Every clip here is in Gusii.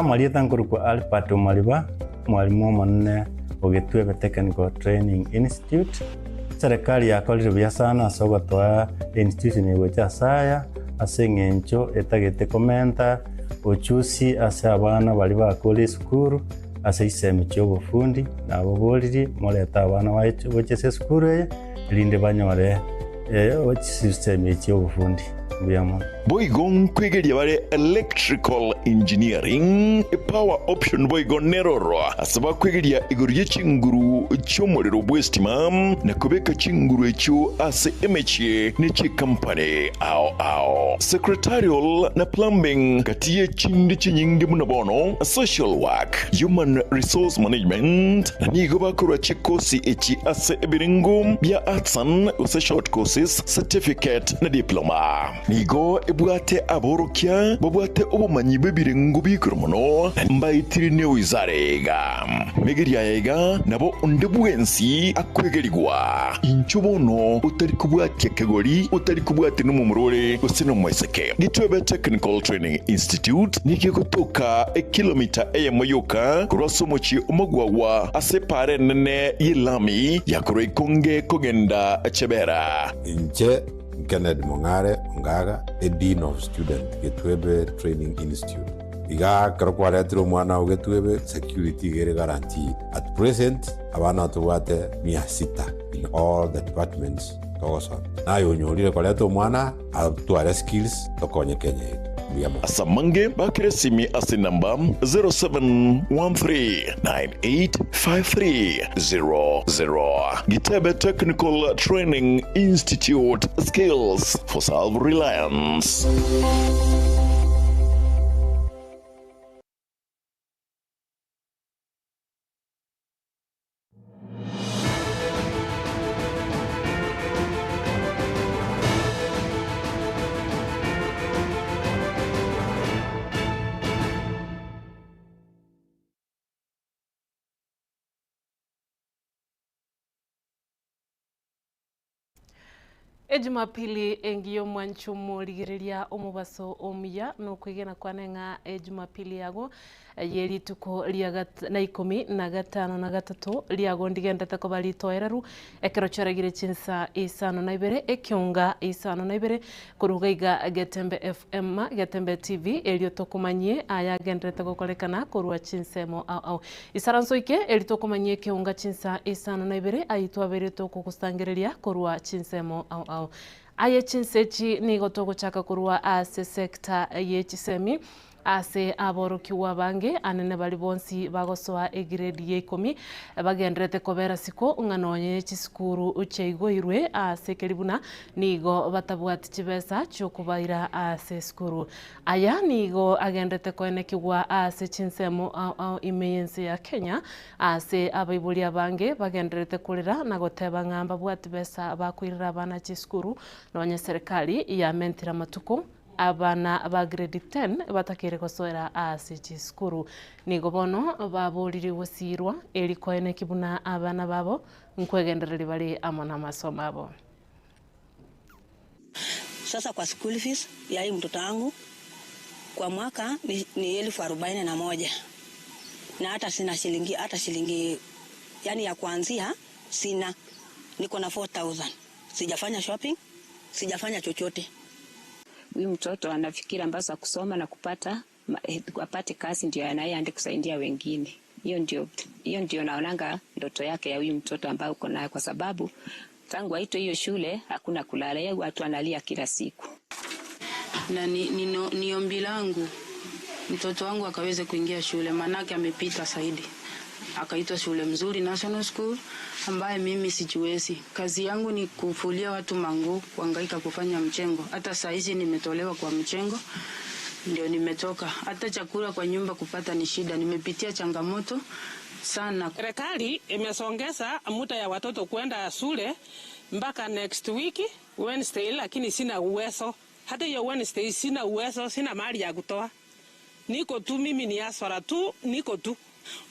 amarieta nkorokwa Albert Omariba, omwalimu omonene o Getwebe Technical Training Institute. Eserekari yakorire buya sana ase ogotoa institution eye gocha ase aya, ase eng'encho etagete komenta uchusi ase abana baria bakure esukuru ase chisemi chia obofundi, nababoririe morete abana baye gocha ase esukuru eye erinde banyore chisemi echi chia obofundi. Mbuya mono. Boigo nkwegeria bare Electrical Engineering, Power Option boigo neroro ase bakwegeria igoro ye chinguru chi'omorero bw'estima na kobeka chinguru echio ase emechie ne chikampani ao ao. Secretarial na Plumbing gati ye chinde chinyinge buna bono Social Work, Human Resource Management na nigo bakorwa chikosi echi ase ebirengo bia Arts and gose Short Courses, Certificate na Diploma. Nigo ebwate aborokia babwate obomanyi bw'ebirengo bi'igoro mono, na mbaetire newizara iga. Megeria aya iga nabo onde bwensi akwegerigwa. Inchuo bono otari kobwatia kegori, otari kobwatia nomomura ore gose nomoiseke. Gitwebe Technical Training Institute nigo egotoka ekilomita eyemo yoka korwa ase omochie omogwagwa ase epaara enene y'elami ya korwa Ikonge kogenda Chebera. Inche Kennedy Mong'are Ongaga, a Dean of Student, Getwebe Training Institute. Iga ekero kwaretire omwana oo Getwebe, security iga ere guaranteed. At present, abana tobwate mia sita in all the departments togosomia. Naye onyorire koreta omwana atware skills tokonye Kenya yaito. Mbuya mono. Ase amange bakere esimi ase enamba 0713985300. Gitebe Technical Training Institute, Skills for Self-Reliance. Ejumapili engiya omwancho omorigereria omobaso omuya nokwegena kwane ng'a ejumapili yago ye rituko ria gat na ikomi na gatano na gatato riago ndigendete koba ritoereru ekero chiaragire chinsa isano na ibere ekionga isano na ibere korwa iga iga Getembe FM, Getembe TV erio tokomanyie ayagenderete gokorekana korwa chinsemo ao ao. Isaranso ike eri tokomanyia ekeunga chinsa isano na ibere ayio twabeire tokogosangereria korwa chinsemo ao ao. Aye chinsa echi nigo togochaka korwa ase sector ye chisemi Ase aborokigwa abange anene baria bonsi bagosoa egiredi ya ikomi bagendererete kobera siko ng'a nonye chisukuru chiaigoirwe ase ekeri buna nigo batabwati chibesa chiokobaira ase esukuru. Aya nigo agendererete koenekigwa ase chinsemo ao ao ime y'ense ya Kenya ase abaibori abange bagendererete korera na goteba ng'a mbabwati besa bakoirera abana chisukuru nonye serikali yamentire amatuko Abana ba grade 10 batakeire gosoera ase chisukuru nigo bono baborire gosiirwa eri koeneki buna abana babo nkwegendereria bare amo namasomo abo. Sasa kwa school fees ya hii mtoto wangu kwa mwaka ni, ni elfu arobaini na moja na hata sina shilingi hata shilingi yani ya kuanzia sina, niko na 4000 sijafanya shopping, sijafanya chochote. Huyu mtoto anafikiri ambazo kusoma na kupata apate kazi ndio anayeenda kusaidia wengine. Hiyo ndio hiyo ndio naonanga ndoto yake ya huyu mtoto ambao uko nayo, kwa sababu tangu aitwe hiyo shule hakuna kulala, yeye watu analia kila siku. Na ni, ni, ni ombi langu mtoto wangu akaweze kuingia shule, maanake amepita zaidi akaitwa shule mzuri National School ambaye mimi sijiwezi. Kazi yangu ni kufulia watu manguo, kuhangaika kufanya mchengo. Hata saa hizi nimetolewa kwa mchengo ndio nimetoka. Hata chakula kwa nyumba kupata ni shida, nimepitia changamoto sana. Serikali imesongeza muda ya watoto kwenda shule mpaka next week Wednesday, lakini sina uwezo. Hata hiyo Wednesday sina uwezo, sina mali ya kutoa. Niko tu mimi ni aswara tu, niko tu.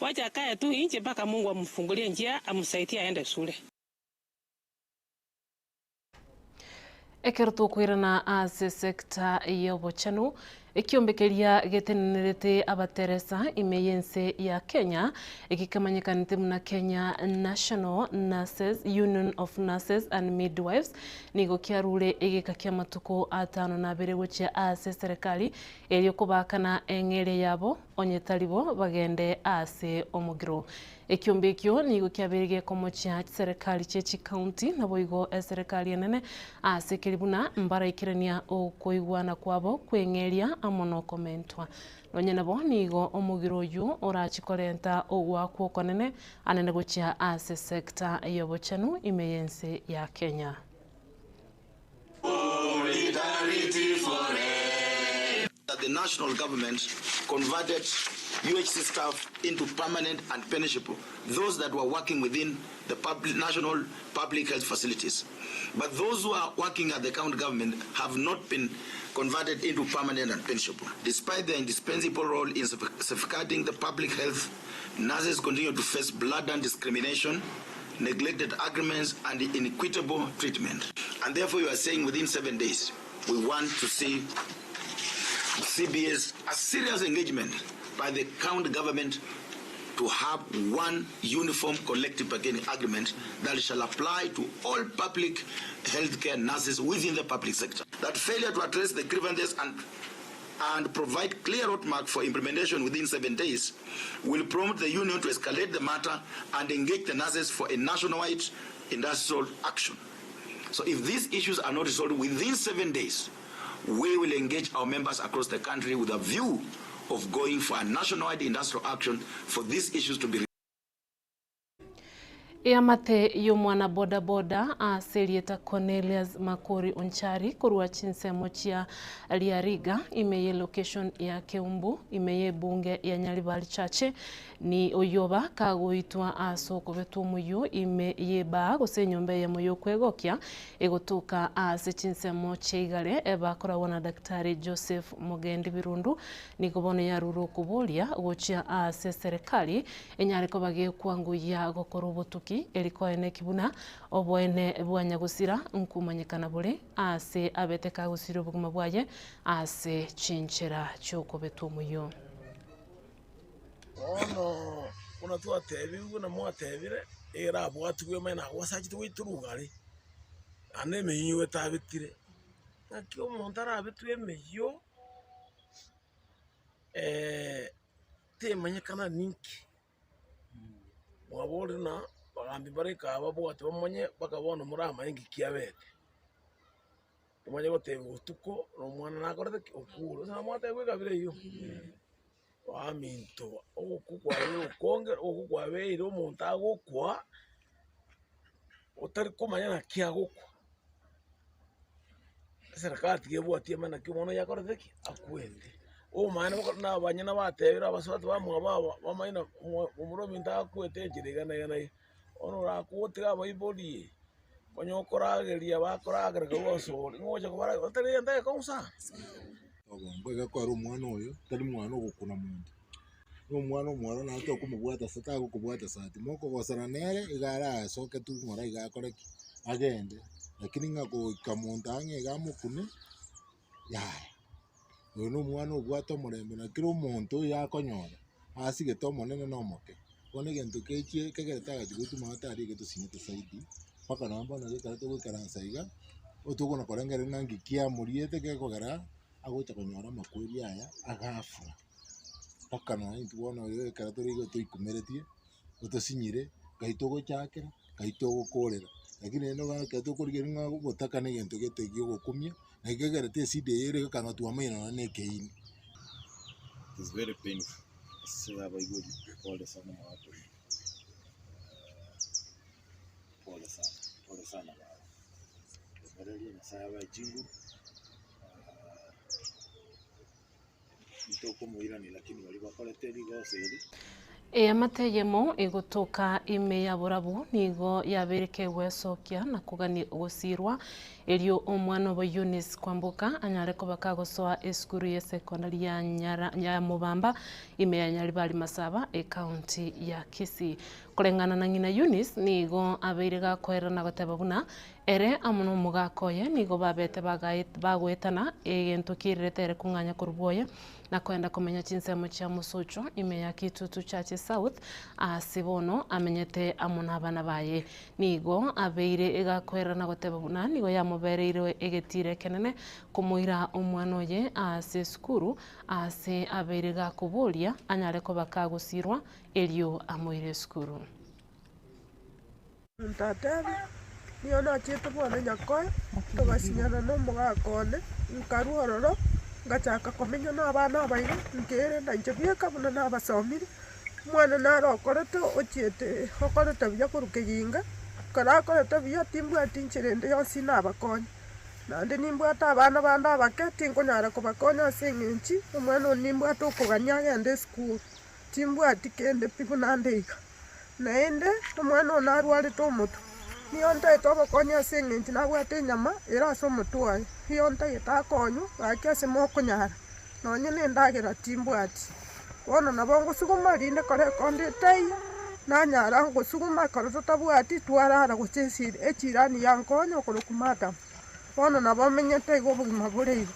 Wacha akae tu nje mpaka Mungu amfungulie njia amsaidie aende shule. Ekero tokoirana ase sector y'obochenu, Ekiombe keria getenenerete abateresa ime y'ense ya Kenya, ekikemanyekanete buna Kenya National Nurses Union of Nurses and Midwives, nigo kiarure egeka ki'amatuko atano na abere gochia ase eserekari erio kobaakana eng'eria yabo onye tari bo bagende ase omogiro. Ekiombe ekio nigo kiabeire gekomochia chiserekari chie chikaunti naboigo eserekari enene ase keri buna mbaraikerania okoigwana kwabo kw'eng'eria amo nokomentwa. Nonye nabo nigo omogiro oyio orachi korenta ogoakwa okonene anene gochia ase sector y'obochenu ime y'ense ya Kenya. That the national government converted UHC staff into permanent and pensionable, those that were working within the public, national public health facilities. But those who are working at the county government have not been converted into permanent and pensionable. Despite their indispensable role in safeguarding the public health, nurses continue to face blatant discrimination, neglected agreements, and inequitable treatment. And therefore, you are saying within 7 days, we want to see CBS a serious engagement by the county government to have one uniform collective bargaining agreement that shall apply to all public healthcare nurses within the public sector. That failure to address the grievances and provide clear roadmap for implementation within 7 days will prompt the union to escalate the matter and engage the nurses for a nationwide industrial action. So if these issues are not resolved within 7 days, we will engage our members across the country with a view of going for a nationwide industrial action for these issues to be Eamate y'omwana boda boda ase erieta Cornelius Makori Onchari korwa chinsemo chia Riariga ime ye location ya Keumbu ime y'ebunge ya Nyaribari Chache ni oyoba kagoitwa ase okobetwa omoyio ime y'ebaa gose enyomba eyemo y'okwegokia egotoka ase chinsemo chia Igare ebakoragwa na Daktari Joseph Mogendi Birundu nigo bono yarure okoboria gochia ase eserekari Enyare koba gekwangoyia gokora obotuki, eri koeneki buna oboene bwa nyagosira nkomanyekana bore aase abete kagosiria obogima bwaye ase chinchera chi'okobetwa omoyio. Bono buna twatebigwe na mwatebire, erabwatigwe emanye nagosachete goitwa rugari, naende emeyio etabetire. Naki omonto arabetwe emeyio. Temanyekana ninki, mwaborire na abagambi mbare aa babwate bamanye mpaka bono moramanye nki kiabete. Omanye gotebigwa botuko na omwana nakorete ki? Okure. Gose namwatebigwa ekabira eyio? Baminto, ogokwa kwabeire okonge, ogokwa kwabeire omonto agokwa, otari komanya naki agokwa. Eserekari tiga ebwatie amang'ana naki omwana oyio akorete ki? Akwete. Omanyete baka na abanyene batebire abasubati bamwabo aba bamanye na omura ominto akwete enchera iga na iga na iga. Bono orakwe otige abaibori, onye okorageria bakoragera korwa ase ore, ng'o ogocha kobarageria otari egento egekong'u sana. Obongo iga kware omwana oyo, tari mwana ogokuna monto, na omwana omworo naye tokomobwata ase tagokobwata sati, mokogosana nere iga arasoke tu ng'ora iga akore ki, agende, lakini ng'a goika monto ang'e iga amokune, yaya. Oyo na omwana obwate omorembe na kera omonto oyo akonyora, asigete omonene na omoke. Bono egento kechie kegerete agachia gotuma atari egetosinyete zaidi, mpaka nonye bono ekero togoikaransa iga, otokona korengereria ng'a nki kiamoriete gekogera agocha konyora amakweri aya agafwa. Mpaka nonye intwe bono iga ekero tore iga toikumeretie, otosinyire, ngai togochakera, ngai togokorera. Lakini rende bono ekero tokorigereria ng'a ogotaka na egento gete gia ogokumia, naki kegerete esida eye ere egekanga twamanyire nonye na ekeini. It is very painful ase abaibori pole sana omogaka oyio pole sana pole sana baba remereria nyasaye abae chinguru ntokomoirania lakini baria bakorete rigoso eri. Eamate eyemo egotoka ime ya borabu nigo yabeire kegwesokia na kogania gosiirwa, erio omwana obo Eunice Kwamboka anyare koba kagosoa esukuru y'esekondari ya Nyara ya Mobamba ime ya Nyaribari Masaba ekaunti ya Kisii. Koreng'ana na ng'ina Eunice nigo abeire gakoerera na goteba buna. Ere amo nomogaka oye nigo babete bagoetana egento kiairerete ere kong'anya korwa bwoye na koenda komenya chinsemo chia mosocho ime ya Kitutu Church South aase bono amenyete amo nabana baye. Nigo abeire egakoerera na goteba buna nigo yamobereire egetiira ekenene komoira omwana oye aase esukuru aase abeire gakoboria anyare koba kagosirwa erio amoire esukuru. Omonto atebe, Nigo nachiete bwane nyakoe, togasinyana nomogaka one, nkarua ororo, ngachaka komenya nabana aba iga, nkerenda inche bweka buna nabasomire, omwana naro okorete ochiete okorete buya korwa keginga, ekero akorete buya timbwati inchera ende yonsi nabakonye. Naende nimbwate abana bande abake, tinkonyara kobakonya ase eng'enchi, omwana one nimbwate okogania agende esukuru, timbwati kende pi buna nde iga. Naende omwana one narwarete omotwe, nigo ntagete obokonyi ase eng'encho nabwate enyama ere ase omotwe oye, nigo ntagete akonywe gaki ase mokonyara, nonye na endagera timbwati. Bono nabo ngosuguma rinde ekero ekonda etaiyo, nanyara ngosuguma ekero totabwati twarara gose esiri echirani yankonya okorokwa madam. Bono nabo menyete igo obogima bore igo.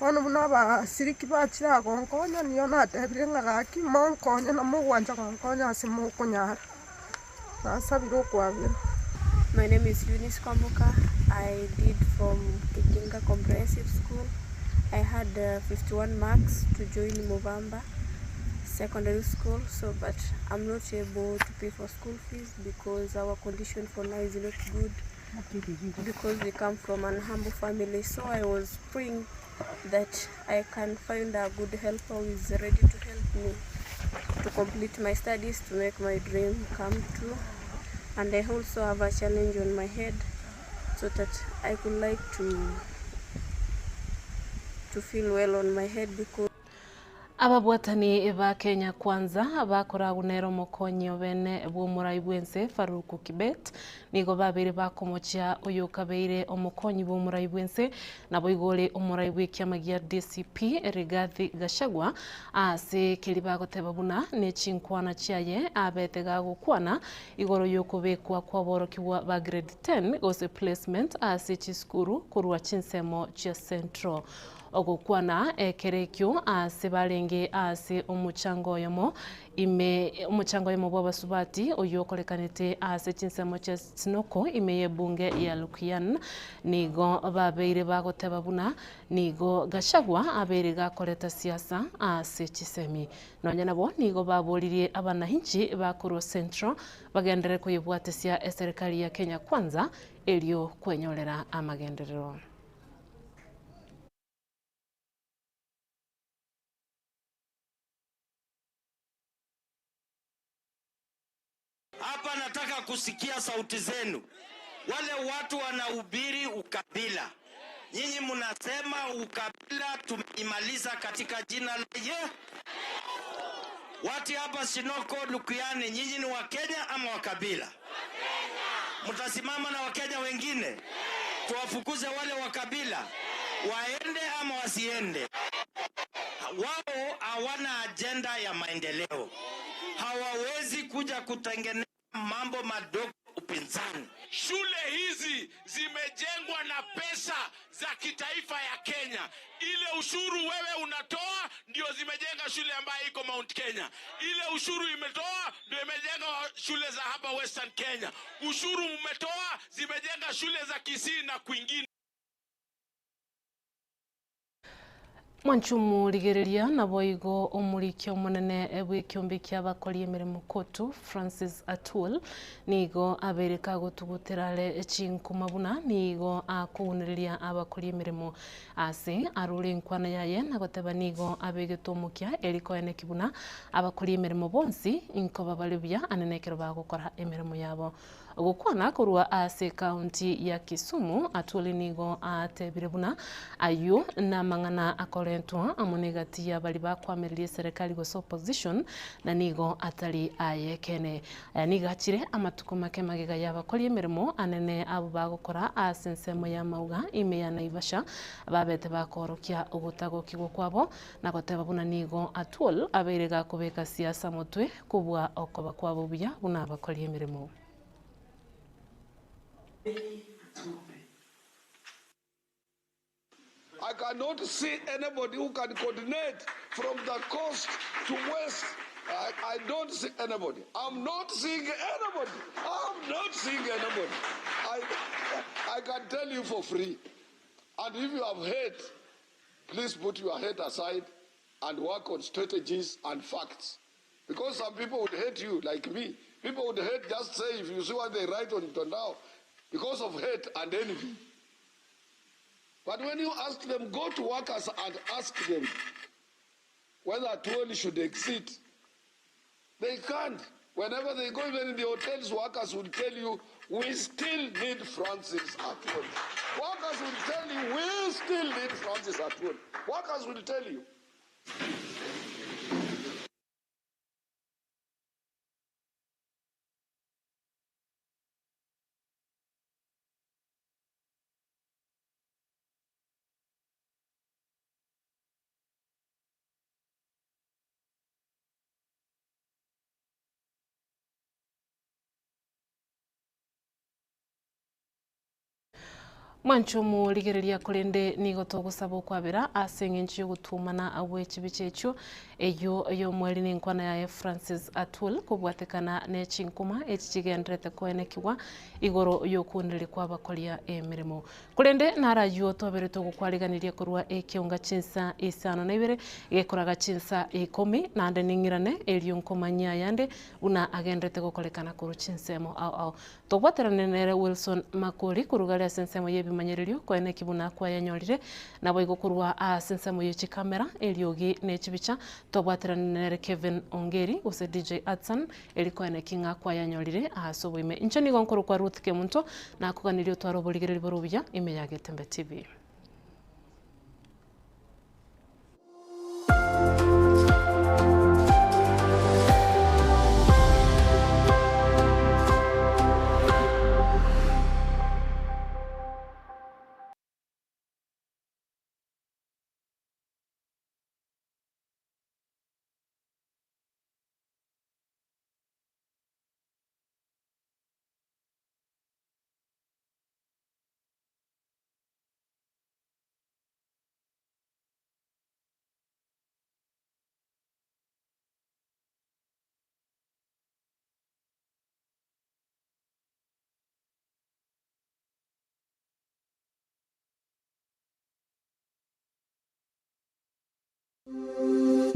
Bono buna abasiriki bachire aa gonkonya, nigo natebire ng'a gaki monkonye na mogwancha gonkonya ase mokonyara, nasabire okwabera. My name is Eunice Kwamboka. I did from Kitinga Comprehensive School. I had 51 marks to join Mubamba Secondary School, so but I'm not able to pay for school fees because our condition for now is not good because we come from an humble family. So I was praying that I can find a good helper who is ready to help me to complete my studies, to make my dream come true. And I also have a challenge on my head so that I could like to to feel well on my head because Ababwatani ba Kenya Kwanza bakoragwa nere omokonyi obene bw'omorai bw'ense Farouk Kibet nigo babeire bakomochia oyokabeire omokonyi bw'omorai bw'ense naboigo ore omorai bw'ekiama gia DCP Rigathi Gachagua ase keria bagoteba buna nechinkwana chiaye abete gagokwana igoro yokobekwa kw'aborokigwa ba grade 10 gose placement ase chisukuru korwa chinsemo chia Central. Ogokwana ekero ekio aase barenge aase omochango oyomo ime, omochango oyomo bw'abasubati oyio okorekanete aase chinsemo chia Sinoko ime y'ebunge ya Lukian, nigo babeire bagoteba buna nigo Gachagua abeire gakoreta siasa aase chisemi. Nonya nabo nigo baboririe abanainchi ba korwa Central bagenderere koyebwatesia eserekari ya Kenya Kwanza erio kwenyorera amagenderero. Hapa nataka kusikia sauti zenu. Wale watu wanahubiri ukabila, nyinyi mnasema ukabila tumeimaliza katika jina la ye. Watu hapa Sinoko Lukuyani, nyinyi ni Wakenya ama wakabila? Mtasimama na Wakenya wengine tuwafukuze wale wa kabila waende ama wasiende? Wao hawana ajenda ya maendeleo, hawawezi kuja kutengeneza mambo madogo upinzani. Shule hizi zimejengwa na pesa za kitaifa ya Kenya. Ile ushuru wewe unatoa ndio zimejenga shule ambayo iko Mount Kenya. Ile ushuru imetoa ndio imejenga shule za hapa Western Kenya. Ushuru mmetoa zimejenga shule za Kisii na kwingine. Mwanchumu rigereria naboigo omoriki omonene bw'ekiombe ki'abakori emeremo Kotu, Francis Atwol, nigo abeire kagotugutera are chinkuma buna nigo akounereria abakori emeremo ase arure enkwana yaye na goteba nigo abegete omokia eri koeneki buna abakori emeremo bonsi nkoba bare buya ane nekero bagokora emeremo yabo. Gokwana korwa ase ekaunti ya Kisumu, Atwoli nigo atebire buna ayio namang'ana akorentwa amo negati ya baria bakwamereria eserekari gose opposition na nigo atari ayekeene. Aya nigo achire amatuko make magega y'abakori emeremo anene abwo bagokora ase ensemo y'amauga ime ya Naivasha babete bakoorokia ogotagokigwa kwabo na goteba buna nigo Atwol abeire gakobeka siasa motwe kobua okoba kwabo buya buna abakori emeremo. I cannot see anybody who can coordinate from the coast to west. I, I don't see anybody. I'm not seeing anybody. I'm not seeing anybody. I, I can tell you for free. And if you have hate, please put your hate aside and work on strategies and facts. Because some people would hate you, like me. People would hate, just say, if you see what they write on Tondao, because of hate and envy. But when you ask them, go to workers and ask them whether Atwoli should exit. They can't. Whenever they go, even in the hotels, workers will tell you, we still need Francis Atwoli. Workers will tell you, we still need Francis Atwoli. Workers will tell you. Mwanche omorigereria korende nigo togosaba okwabera ase eng'encho y'ogotuomana gwe chibicha echio, eyio y'omweri nenkwana yaye Francis Atwoli kobwatekana ne chinkuma echi chigendererete koenekigwa igoro y'okonereria kw'abakoria emeremo. Korende naro ayio twabere togokwariganiria korwa ekeonga chinsa isano na ibere gekoraga chinsa ikomi naende ning'irane erio nkomanyia ayande buna agenderete gokorekana korwa chinsemo ao ao. Tobwaterane nere Wilson Makori korwa gare ase ensemo y'ebimanyererio koeneki buna kwayanyorire, naboigo korwa ase ensemo ye chikamera, eriogi ne chibicha, tobwaterane nere Kevin Ongeri gose DJ Adson eri koeneki ng'a kwayanyorire ase oboime. Inche nigo nkorokwa Ruth Kemunto, nakoganirie otware oborigereria bore obuya ime ya Getembe TV.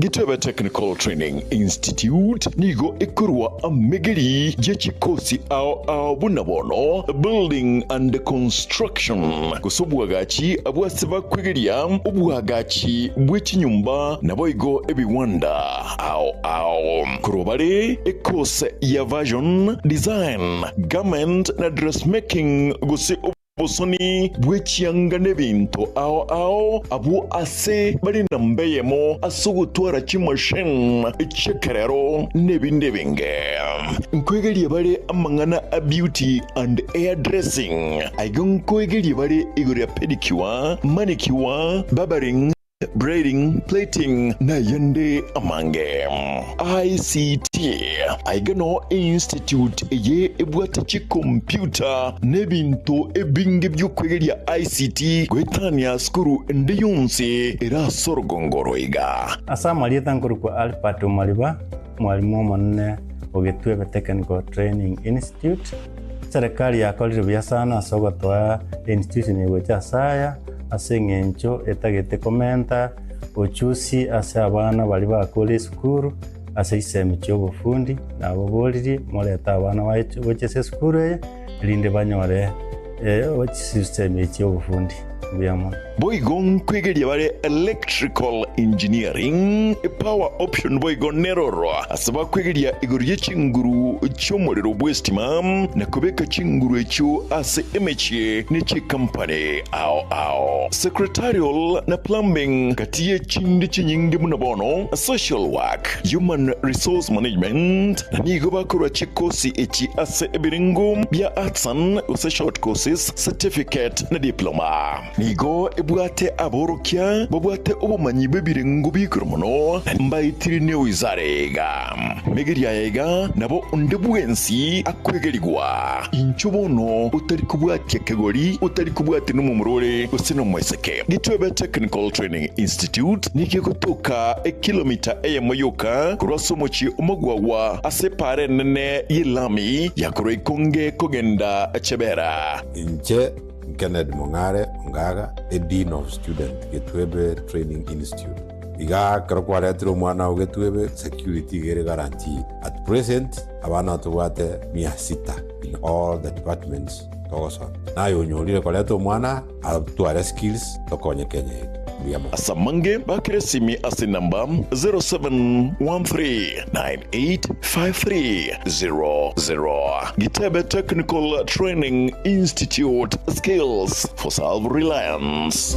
Gitebe Technical Training Institute nigo ekorwa amegeri ye chikosi ao ao buna bono Building and Construction gose obwagachi abwase bakwegeria obwagachi bwe chinyomba naboigo ebiwanda ao ao. Korwa bare ekose ya Version, Design, Garment na Dressmaking gose Obosoni bwe chianga nebinto ao ao abwo ase bare namba eyemo ase ogotwara chimachine chi'ekerero nebinde ebinge. Nkoegeria bare amang'ana a beauty and hair dressing. Aiga nkoegeria bare igoro ya pedicure, manicure, barbering, Braiding, plating, na ayande amange. ICT, Aiga noo einstitute eye ebwate chikompiuta na ebinto ebinge bi'okwegeria ICT goetania sukuru ende yonsi ere ase orogongo oro iga. Ase amarieta nkorokwa Albert Omariba, mwalimu omonene o Getwebe Technical Training Institute. Eserekari yakorire buya sana ase ogotoa einstitution eye gocha ase aya, ase eng'encho etagete komenta ochusi ase abana baria bakore esukuru ase chisemi chi'obofundi, naboboririe morete abana baye gocha ase esukuru eye, erinde banyore chisemi echi chi'obofundi. Mbuya mono. Boigo nkwegeria bare electrical engineering, power option boigo neroro ase bakwegeria igoro ye chinguru chi'omorero bw'estima na kobeka chinguru echio ase emechie ne chikampani ao ao. Secretarial na plumbing gati ye chinde chinyinge buna bono social work, human resource management na nigo bakorwa chikosi echi ase ebirengo bia arts and gose short courses, certificate na diploma. Nigo ebwate aborokia babwate obomanyi bw'ebirengo bi'igoro mono, na mbaetire ne wizara iga. Megeria aya iga nabo onde bwensi akwegerigwa. Inchuo bono otari kobwatia kegori, otari kobwatia nomomura ore gose nomoiseke. Gitwebe Technical Training Institute nigo egotoka ekilomita eyemo yoka korwa ase omochie omogwagwa ase epaara enene y'elami ya korwa Ikonge kogenda Chebera. Inche Kennedy Mong'are Ongaga, a Dean of Student Getwebe Training Institute. Igaa ekero kwaretire omwana oo Getwebe, security iga ere guaranteed. At present, abana tobwate mia sita in all the departments togosoma. Naye onyorire koreta omwana atware skills tokonye Kenya yaito. Mbuya mono. Ase amange bakere esimi ase enamba 0713985300. Gitebe Technical Training Institute, Skills for Self-Reliance.